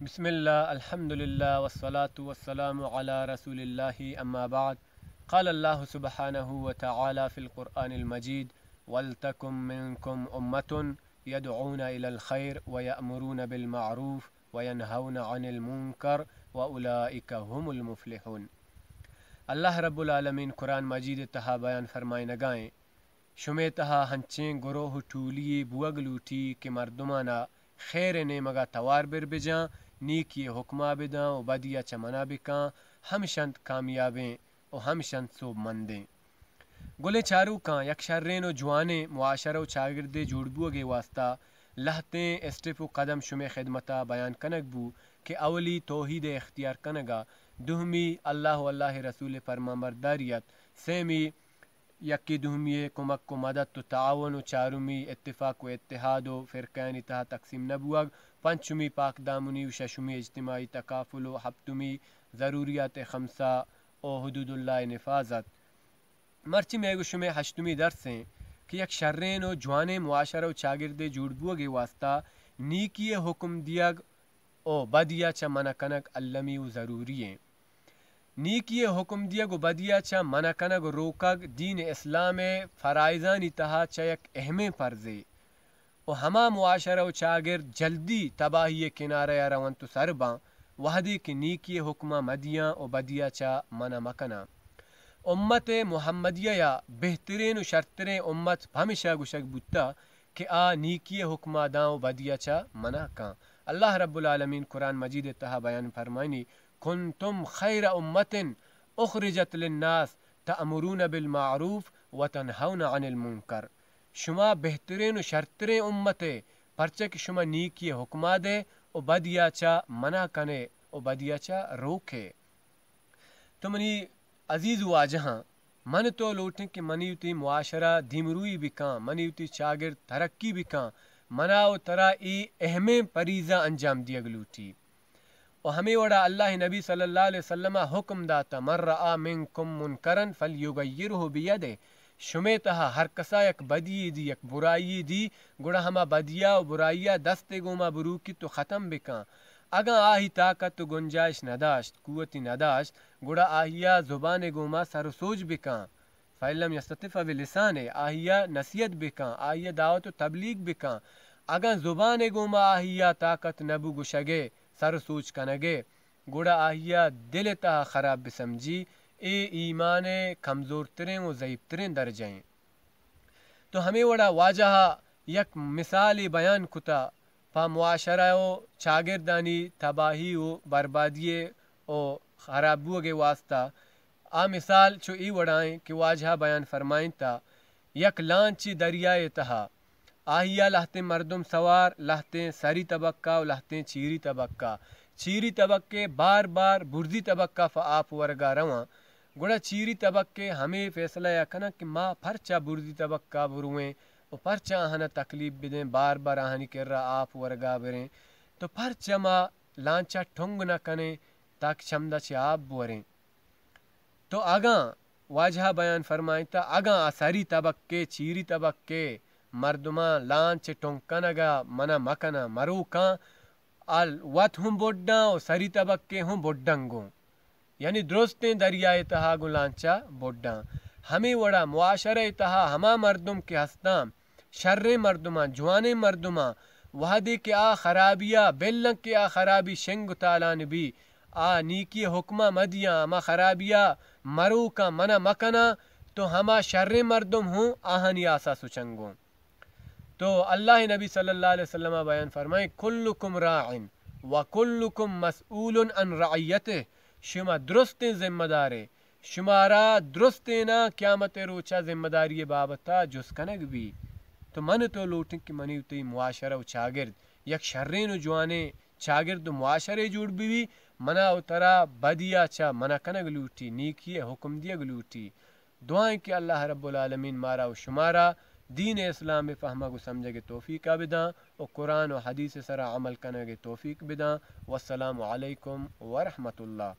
بسم الله، الحمد لله، والصلاة والسلام على رسول الله، أما بعد. قال الله سبحانه وتعالى في القرآن المجيد: "ولتكن منكم أمة يدعون إلى الخير ويأمرون بالمعروف وينهون عن المنكر وأولئك هم المفلحون." اللہ رب العالمین قرآن مجید ءِ تہا بیان فرمائینگائیں، شمے تہا ہنچیں گروہ و ٹولی یے بوگ لوٹی کہ مردمانا خیر ءِ نیمگا توار بر بجاں، نیکی ءِ حکما بداں و بدیا چہ منع بکاں، ہمشنت کامیابیں و ہمشنت سوبمندیں۔ گلیں چاروکاں، یک شریں و جوانیں معاشرہ و چاگردے جوڑ بوگے واسطہ لہتیں اسٹپ و قدم شمے خدمتا بیان کنگ بو کہ اولی توحید ءِ اختیار کنگا، دومی اللہ و اللہ ءِ رسول ءِ پرمانبرداریت، سیمی یکے دومی ءِ کمک و مدد و تعاون و چارمی اتفاق و اتحاد و فرقہانی تہا تقسیم نہ بوگ، پنچمی پاکدامنی و ششمی اجتماعی تکافل و ہپتمی ضروریات خمسہ و حدود اللہ ءِ نفاذ ات۔ مرچی مئے گو شمے ہشتمی درس ایں کہ یک شریں و جوانیں معاشرہ و چاگردے جوڑ بوگے واسطہ نیکی ءِ حکم دیگ و بدیا چہ منع کنگ المی و ضروری ایں۔ نیکی ءِ حکم دیگ و بدیا چہ منع کنگ و روکگ دین اسلام ءِ فرائضانی تہا چہ یک اہمیں فرضے و ہما معاشرہ و چاگرد جلدی تباہی ءِ کنارہ ءَ رونت و سر باں، وہدے کہ نیکی ءِ حکما مدیاں و بدیا چہ منع مکناں۔ امت محمدیہ یا بہترین و شرترین امت پمیشا گوشگ بوتا کہ آ نیکی ءِ حکما داں و بدیا چہ منع کاں۔ اللہ رب العالمین قرآن مجید ءِ تہا بیان فرمائنی، "کنتم خیر امة اخرجت للناس تأمرون بالمعروف وتنهون عن المنکر"، شما بہترین و شرترین امتے، پرچہ کہ شما نیکی ءِ حکما دے و بدیا چہ منع کنے و بدیا چہ روکے۔ تو منی عزیز واجہاں، من تو لوٹیں کہ منی وتی معاشرہ دیمروئی بکاں، منی وتی چاگرد ترقی بکاں، منا و ترا اے اہمیں فریضہ انجام دیگ لوٹی۔ و ہمے وڑا اللہ نبی صلی اللہ علیہ وسلم ءَ حکم داتا، "من رأى منكم منكرا فليغيره بيده"، شمے تہا ہر کسا یک بدی دی، یک برائی دی، گڑا ہما بدیا و برائیا دستے گوما بروکیت و ختم بکاں۔ اگاں آہی طاقت و گنجائش نداشت، قوتی نداشت، گڑا آہیا زبانے گوما سر و سوج بکاں۔ فإن لم يستطع فبلسانه، آہیا نصیحت بکاں، آہیا دعوت و تبلیغ بکاں۔ اگاں زبانے گوما آہیا طاقت نبو گشگے، سر و سوج کنگے، گڑا آہیا دل تہا خراب بسمجی، اے ایمان کمزورتریں و ضعیفتریں درجہ ایں۔ تو ہمے وڑا واجہ ءَ یک مثالے بیان کتا پہ معاشرہ و چاگردانی تباہی و بربادی و خراب بوگ ءِ واسطہ۔ آ مثال چو اے وڑا ایں کہ واجہ ءَ بیان فرمائینتا، یک لانچے دریائے تہا، آہیا لہتیں مردم سوار، لہتیں سری طبقہ و لہتیں چیری طبقہ۔ چیری طبقے بار بار برزی طبقہ پہ آپ ورگا رواں۔ گڑا چیری طبقے ہمے فیصلہ ءَ کناں کہ ما پرچا برزی طبقہ برویں و پرچا آہانا تکلیف بدیں، بار بار آہانی کرا آپ ورگا بریں، تو پرچا ما لانچا ٹنگ نہ کنیں تاکہ چمدا چہ آپ بوریں۔ تو اگاں واجہ ءَ بیان فرمائینتا، اگاں آ سری طبقے، چیری طبقے مردماں لانچ ٹنگ کنگا منع مکناں، مروکاں، آ وت ہوں بڈاں و سری طبقے ہوں بڈنگوں۔ یعنی درستیں دریائے تہا گوں لانچا بڈاں۔ ہمے وڑا معاشرہ تہا ہما مردم کہ ہستاں، شریں مردماں، جوانیں مردماں، وہدے کہ آ خرابیا بلن کہ آ خرابی شنگ و تالان بی، آ نیکی حکمہ مدیاں، ہما خرابیا مروکاں منع مکناں، تو ہما شریں مردم ہوں آہانی آسا سچنگوں۔ تو اللہ نبی صلی اللہ علیہ وسلم بیان فرمائیں، "کلکم راع و کلکم مسئول عن رعیتہ"، شما درستیں ذمہ دارے، شمارا درستینا قیامت روچا ذمہ داری بابتا جست کنگ بی۔ تو من تو لوٹیں کہ منی و تئی معاشرہ و چاگرد یک شرین و جوانیں چاگرد و معاشرے جوڑ بی، منا و ترا بدیا چا منع کنگ لوٹی، نیکی حکم دیگ لوٹی۔ دعائیں کہ اللہ رب العالمین مارا و شمارا دین اسلام فہمگ و سمجھگ توفیق بداں و قرآن و حدیث سرا عمل کنگ توفیق بداں۔ والسلام علیکم ورحمۃ اللہ۔